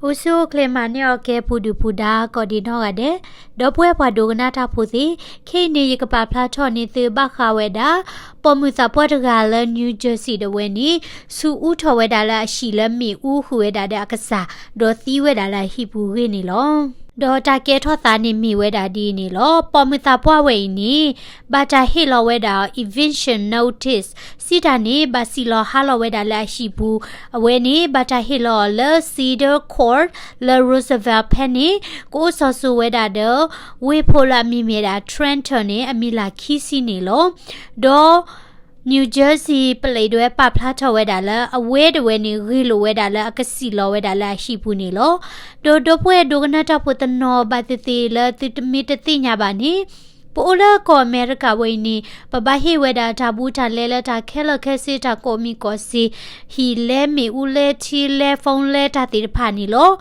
အိၣ်ဆူၣ်အိၣ်ချ့မၤန့ၢ်အီၤကဲ ပူၤဒုၣ်ပူၤဒါ ကိးဒံးနီၢ်ဂၤဒဲး, ဒီပုၢ်ဝဲၢ်ပှၤဒိကနၣ်တၢ်ဖိသ့ၣ်, ခဲအံၤန့ၣ် ယကပာ်ဖျါထီၣ်န့ၢ်သုဘၣ်ဃးဝဲဒၣ် ပိာ်မုၣ်သးပှၢ်တဂၤလၢ New Jersey ဒၣ်ဝဲန့ၣ် ဆူအူထီၣ်ဝဲဒၣ်လၢအဟံၣ်လၢမ့ၣ်အူဃုာ်ဝဲဒၣ်ဒီးအကစၢ်, ဒီးသံဝဲဒၣ်လၢအဟံၣ်ပူၤအဂ့ၢ်န့ၣ်လီၤ. ဒီးတၢ်ကဲထီၣ်သးန့ၣ်မ့ၢ်ဝဲဒၣ်ဒ်အံၤန့ၣ်လီၤ. ပိာ်မုၣ်သးပှၢ်ဝဲအံၤန့ၣ် ဘၣ်တၢ်ဟ့ၣ်လီၤဝဲဒၣ် eviction notice စံးတၢ်န့ၣ် ဘၣ်စံၣ်လီၤဟးလီၤဝဲဒၣ်လၢအဟံၣ်ပူၤ, အဝဲန့ၣ် ဘၣ်တၢ်ဟ့ၣ်လီၤအီၤလၢ Cedar Court လၢ Roosevelt ဖဲန့ၣ် ကအိၣ်စီၤစိၤဝဲဒၣ်ဒီး ဝ့ၢ်ဖိလၢအမံၤမ့ၢ်ဒၣ် Trenton န့ၣ် အမံၤလၢ်ခံဆံန့ၣ်လီၤ. ဒီး New Jersey ပလံးဒၣ်ဝဲပာ်ဖျါထီၣ်ဝဲဒၣ်လၢ အဝဲဒၣ်ဝဲန့ၣ် ဂ့ၢ်လိာ်ဝဲဒၣ်လၢအကစံၣ်လီၤဝဲဒၣ်လၢအဟံၣ်ပူၤန့ၣ်လီၤ. ဒီးဒီပုၢ်ဝဲၢ်ဒိကနၣ်တၢ်ဖိတနီၤဘၣ်သ့ၣ်သ့ၣ်လၢသုတမ့ၢ်တသ့ၣ်ညါဘၣ်န့ၣ်, ပအိၣ်လၢကီၢ်အမဲရကၤဝဲအံၤန့ၣ် ပဘၣ်ဟ့ၣ်ဝဲဒၣ်တၢ်ဘူးတၢ်လဲလၢတၢ်ခဲလၢာ်ခဲဆ့ တၢ်ကိးမံၤကိးစ့, ဟံၣ်လဲမ့ၣ်အူလဲထံလဲ phone လဲတၢ်သ့ၣ်တဖၣ်န့ၣ်လီၤ.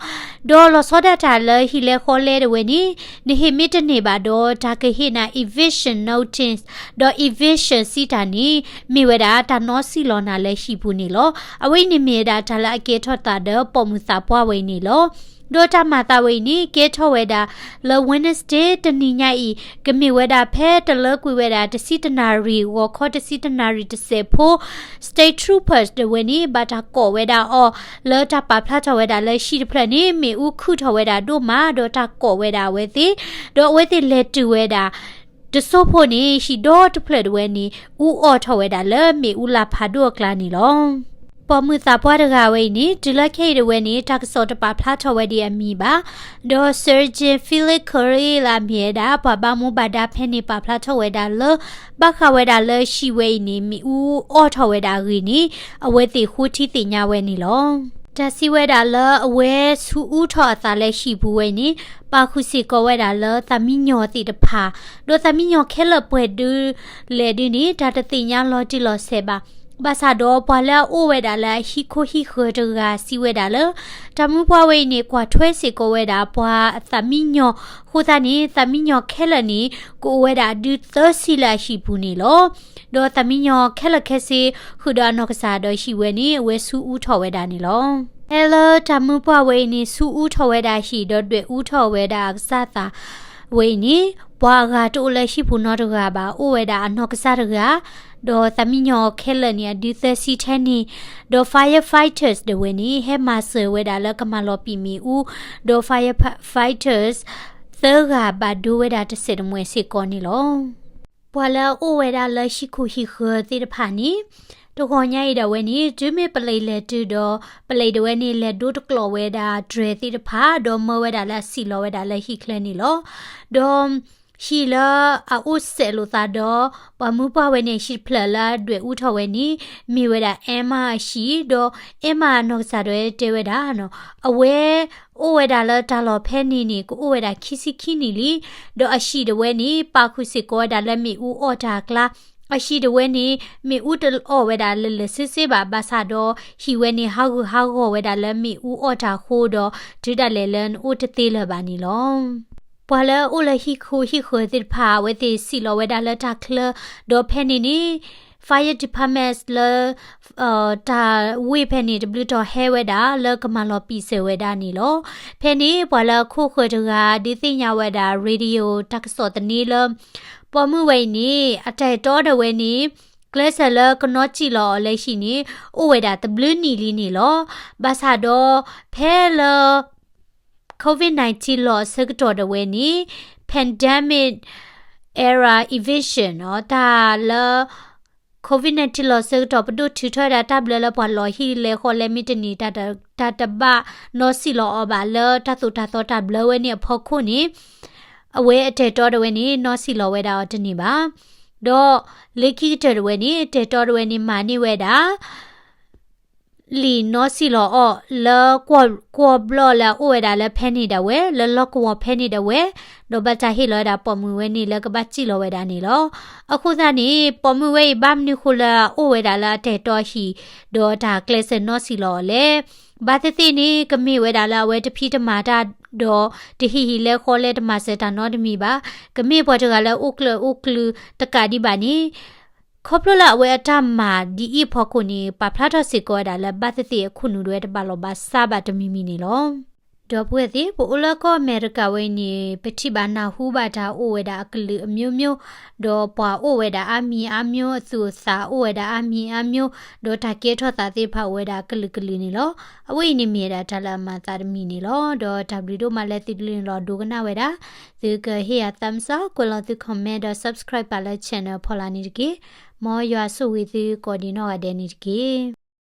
ဒီးလီၤဆီဒၣ်တၢ်လၢဟံၣ်လဲဃီလဲဒၣ်ဝဲန့ၣ် နဟ့ၣ်မ့ၢ်တန့ၢ်ဘၣ်ဒီး တၢ်ကဟ့ၣ်နၤ eviction notice ဒီး eviction စံးတၢ်န့ၣ် မ့ၢ်ဝဲဒၣ်တၢ်နီစံၣ်လီၤနၤလၢဟံၣ်ပူၤန့ၣ်လီၤ. အဝဲအံၤန့ၣ်မ့ၢ်ဝဲဒၣ်တၢ်လၢအကဲထီၣ်သးဒီးပိာ်မုၣ်သးပှၢ်ဝဲအံၤန့ၣ်လီၤ. ဒီးတၢ်မၤသးဝဲအံၤန့ၣ် ကဲထီၣ်ဝဲဒၣ်လၢ Wednesday တနံၤညါအံၤ ကမ့ၢ်ဝဲဒၣ်ဖဲတလၢကွံာ်ဝဲဒၣ်တဆံတနၣ်ရံၣ် ဂီၤခီတဆံတနၣ်ရံၣ်တစဲးဖိ State Troopers ဒၣ်ဝဲန့ၣ် ဘၣ်တၢ်ကိးဝဲဒၣ်အီၤ လၢတၢ်ပာ်ဖျါထီၣ်ဝဲဒၣ်လၢဟံၣ်တဖျၢၣ်န့ၣ် မ့ၣ်အူခုၣ်ထီၣ်ဝဲဒၣ်ဒိၣ်မး ဒီးတၢ်ကိးဝဲဒၣ်အဝဲသ့ၣ်, ဒီးအဝဲသ့ၣ်လဲၤတုၤဝဲဒၣ် တစိၢ်ဖိန့ၣ် ဟံၣ်ဒီတဖျၢၣ်ဒၣ်ဝဲန့ၣ် အူအီၣ်ထီၣ်ဝဲဒၣ်လၢမ့ၣ်အူလၢ်ဖးဒိၣ်အကျါန့ၣ်လီၤ. ပိာ်မုၣ်သးပှၢ်တဂၤဝဲအံၤန့ၣ် တုၤလၢခဲအံၤဒၣ်ဝဲန့ၣ် တၢ်ကစီၣ်တပာ်ဖျါထီၣ်ဝဲဒၣ်အမံၤဘၣ်. ဒီး Sergeant Philip Currie လၢအမ့ၢ်ဝဲဒၣ် ပှၤဘၣ်မူဘၣ်ဒါဖဲန့ၣ် ပာ်ဖျါထီၣ်ဝဲဒၣ်လၢ ဘၣ်ဃးဝဲဒၣ်လၢဟံၣ်ဝဲအံၤန့ၣ် မ့ၣ်အူအီၣ်ထီၣ်ဝဲဒၣ်အဂ့ၢ်န့ၣ် အဝဲသ့ၣ်ဃိထံသ့ၣ်ညါဝဲန့ၣ်လီၤ. တၢ်စံးဝဲဒၣ်လၢအဝဲဆူအူထီၣ်အသးလၢဟံၣ်ပူၤဝဲအံၤန့ၣ် ပာ်ဃုာ်စ့ၢ်ကီးဝဲဒၣ်လၢသးမံညီၤသ့ၣ်တဖၣ်, ဒီးသးမံညီၤခဲလၢာ်ပှဲၤဒၣ်လဲၣ်ဒၣ်န့ၣ် တၢ်တသ့ၣ်ညါလီၤတံၢ်လီၤဆဲးဘၣ်. ဘၣ်ဆၣ်ဒီးပှၤလၢအအိၣ်ဝဲဒၣ်လၢအဟံၣ်ခိၣ်ဟံၣ်ဃၢၤတဂၤစံးဝဲဒၣ်လၢ တၢ်မုၢ်ပှၢ်ဝဲအံၤန့ၣ် ကွၢ်ထွဲစ့ၢ်ကီးဝဲဒၣ်ပှၤအသးမံညီၤ, အဃိသတးန့ၣ် သးမံညီၤခဲလၢာ်န့ၣ် ကအိၣ်ဝဲဒၣ်အဒုသၢဆံလၢအဟံၣ်ပူၤန့ၣ်လီၤ. ဒီးသးမံညီၤခဲလၢာ်ခဲဆ့ ဃုာ်ဒီးအနီၢ်ကစၢ်ဒီးဟံၣ်ဝဲန့ၣ် အဝဲဆူအူထီၣ်ဝဲဒၣ်န့ၣ်လီၤ. ဖဲလၢတၢ်မုၢ်ပှၢ်ဝဲအံၤန့ၣ် ဆူအူထီၣ်ဝဲဒၣ်ဟံၣ်ဒီးဒွဲၣ်အူထီၣ်ဝဲဒၣ်အကစၢ်သးဝဲအံၤန့ၣ် ပှၤအဂၤတအိၣ်လၢဟံၣ်ပူၤနီတဂၤဘၣ်, အိၣ်ဝဲဒၣ်အနီၢ်ကစၢ်တဂၤ, ဒီးသးမံညီၤခဲလၢာ်န့ၣ် အဒုသၢဆံထဲန့ၣ်, ဒီး firefighters ဒၣ်ဝဲန့ၣ် ဟဲမၤစၢၤဝဲဒၣ်လၢကမၤလီၤပံာ်မ့ၣ်အူ, ဒီး firefighters သၢဂၤဘၣ်ဒိဝဲဒၣ်တစဲးတမှဲးစ့ၢ်ကီးန့ၣ်လီၤ. ပှၤလၢအအိၣ်ဝဲဒၣ်လၢဟံၣ်ခိၣ်ဟံၣ်ဃၢၤသ့ၣ်တဖၣ်န့ၣ် တဂီၤညါအံၤဒၣ်ဝဲန့ၣ် တုၤမ့ၢ်ပလံးလဲၤတုၤဒီး ပလံးဒၣ်ဝဲန့ၣ် လဲၤဒိတကျိးဝဲဒၣ်တြဲၤသ့ၣ်တဖၣ် ဒီးမၢဝဲဒၣ်လၢအစံၣ်လီၤဝဲဒၣ်လၢဟံၣ်ချၢန့ၣ်လီၤ. ဒီး ဟံၣ်လၢအအိၣ်စဲးလိာ်သးဒီး ပှၤမုၢ်ပှၢ်ဝဲန့ၣ် ဟံၣ်တဖျၢၣ်လၢအဒွဲၣ်အူထီၣ်ဝဲန့ၣ် မ့ၢ်ဝဲဒၣ် Emma အဟံၣ်, ဒီး Emma အနီၢ်ကစၢ်ဒၣ်ဝဲတဲဝဲဒၣ် အဝဲအိၣ်ဝဲဒၣ်လၢတၢ်လီၢ်ဖဲန့ၣ်န့ၣ် ကအိၣ်ဝဲဒၣ်ခံဆံခံနံၣ်လံ, ဒီးအဟံၣ်ဒၣ်ဝဲန့ၣ် ပာ်ဃုာ်စ့ၢ်ကီးဝဲဒၣ်လၢမ့ၣ်အူအီၣ်တၢ်အကျါ, အဟံၣ်ဒၣ်ဝဲန့ၣ် မ့ၣ်အူတအီၣ်ဝဲဒၣ်လၢာ်လၢာ်ဆ့ဆ့ဘၣ်, ဘၣ်ဆၣ်ဒီး ဟံၣ်ဝဲန့ၣ် ဟးဂူာ်ဟးဂီၤဝဲဒၣ်လၢမ့ၣ်အူအီၣ်တၢ်အဃိဒီး တုၤဒၣ်လဲာ်လၢနအိၣ်တသ့လၢၤဘၣ်န့ၣ်လီၤ. ပှၤလၢအအိၣ်လၢဟံၣ်ခိၣ်ဟံၣ်ဃၢၤသ့ၣ်တဖၣ် အဝဲသ့ၣ်စံၣ်လီၤဝဲဒၣ်လၢတၢ်ချၢ, ဒီးဖဲန့ၣ်န့ၣ် fire department လၢ တၢ်ဝ့ၢ်ဖဲန့ၣ် တဘျုးတီၤဟဲဝဲဒၣ်လၢကမၤလီၤပံာ်စၢၤဝဲဒၣ်န့ၣ်လီၤ. ဖဲန့ၣ် ပှၤလၢအခိၣ်ဃၢၤတဂၤ ဒုးသ့ၣ်ညါဝဲဒၣ် radio တၢ်ကစီၣ်သန့လၢ ပိာ်မုၣ်ဝဲအံၤန့ၣ် အတၢ်အဲၣ်တီဒၣ်ဝဲန့ၣ် ကျဲးစၢးလၢကနီၣ်စံၣ်လီၤအီၤလၢဟံၣ်န့ၣ် အိၣ်ဝဲဒၣ်တဘျုးနံၣ်လံန့ၣ်လီၤ. ဘၣ်ဆၣ်ဒီး ဖဲလၢ COVID nineteen လီၤအဆၢကတီၢ်ဒၣ်ဝဲန့ၣ် pandemic era eviction တၢ်လၢ COVID nineteen လီၤအဆၢကတီၢ် ပဒိၣ်ထုးထီၣ်ဝဲဒၣ်တၢ်ဘျၢလၢပှၤလီၤဟံၣ်လဲဃီလဲမ့ၢ်တန့ၢ် တၢ်တဘၣ်နီၣ်စံၣ်လီၤအီၤဘၣ်လၢတၢ်သိၣ်တၢ်သီတၢ်ဘျၢဝဲန့ၣ်အဖီခိၣ်န့ၣ် အဝဲအတၢ်အဲၣ်တီဒၣ်ဝဲန့ၣ် နီၣ်စံၣ်လီၤဝဲဒၣ်အီၤတန့ၢ်ဘၣ်. ဒီးလၢခံကတၢၢ်ဒၣ်ဝဲန့ၣ် အတၢ်အဲၣ်တီဒၣ်ဝဲန့ၣ် မၤန့ၢ်ဝဲဒၣ် လံာ်နီၣ်စံၣ်လီၤအီၤလၢ ကွီၢ်ဘျီၣ်လၢအအိၣ်ဝဲဒၣ်လၢဖဲန့ၣ်ဒၣ်ဝဲ လၢလီၢ်ကဝီၤဖဲန့ၣ်ဒၣ်ဝဲ, ဒီးဘၣ်တၢ်ဟ့ၣ်လီၤဝဲဒၣ်ပိာ်မုၣ်ဝဲန့ၣ်လၢကဘၣ်စံၣ်လီၤဝဲဒၣ်န့ၣ်လီၤ. အဃိသတးန့ၣ် ပိာ်မုၣ်ဝဲအံၤ ဘၣ်မနုၤဃိလၢအအိၣ်ဝဲဒၣ်လၢအတၢ်အဲၣ်တီဟံၣ် ဒီးတၢ်ကျဲးစၢးနီၣ်စံၣ်လီၤအီၤလဲၣ်. ဘၣ်သ့ၣ်သ့ၣ်န့ၣ် ကမ့ၢ်ဝဲဒၣ်လၢအဝဲတဖံးတမၤတၢ် ဒီးတဟံးဟံၣ်လဲဃီလဲတမၤစၢၤတၢ်နီတမံၤဘၣ်. ကမ့ၢ်ပှၤတဂၤလၢအိၣ်ကျၢၤအိၣ်ကျုၤတကးဒံးဘၣ်န့ၣ် ခီဖျိလၢအဝဲအတၢ်မၤဒ်အံၤအဖီခိၣ်န့ၣ် ပာ်ဖျါထီၣ်စ့ၢ်ကီးဝဲဒၣ်လၢဘၣ်သ့ၣ်သ့ၣ်အခိၣ်နူာ်ဒၣ်ဝဲတဘၣ်လီၤဘၣ်စးဘၣ်တမံၤမံၤန့ၣ်လီၤ. ဒီပုၢ်ဝဲၢ်သ့ၣ် ပအိၣ်လၢကီၢ်အမဲရကၤဝဲအံၤန့ၣ် ပထံၣ်ဘၣ်နၢ်ဟူဘၣ်တၢ်အိၣ်ဝဲဒၣ်အကလုာ်အမျိုးမျိုး, ဒီးပှၤအိၣ်ဝဲဒၣ်အါမံၤအါမျိုး, အသူၣ်အသးအိၣ်ဝဲဒၣ်အါမံၤအါမျိုး, ဒီးတၢ်ကဲထီၣ်သးသ့ၣ်တဖၣ်အိၣ်ဝဲဒၣ်အကလုာ်ကလုာ်န့ၣ်လီၤ. အဝဲအံၤန့ၣ်မ့ၢ်ဝဲဒၣ်တၢ်လၢအမၤသးတမံၤန့ၣ်လီၤ. ဒီးတၢ်ဘျုးဒိၣ်မးလၢသုတဒုန့ၣ်လီၤ ဒိကနၣ်ဝဲဒၣ်, သုကဟ့ၣ်ယၤ thumbs up, ကွဲးလီၤသု comment ဒီး subscribe ပာ်လၢ channel ဖီလာ်န့ၣ်တက့ၢ်. မ်ယွၤဆိၣ်ဂ့ၤသုကိးဒံးနီၢ်ဂၤဒဲးန့ၣ်တက့ၢ်.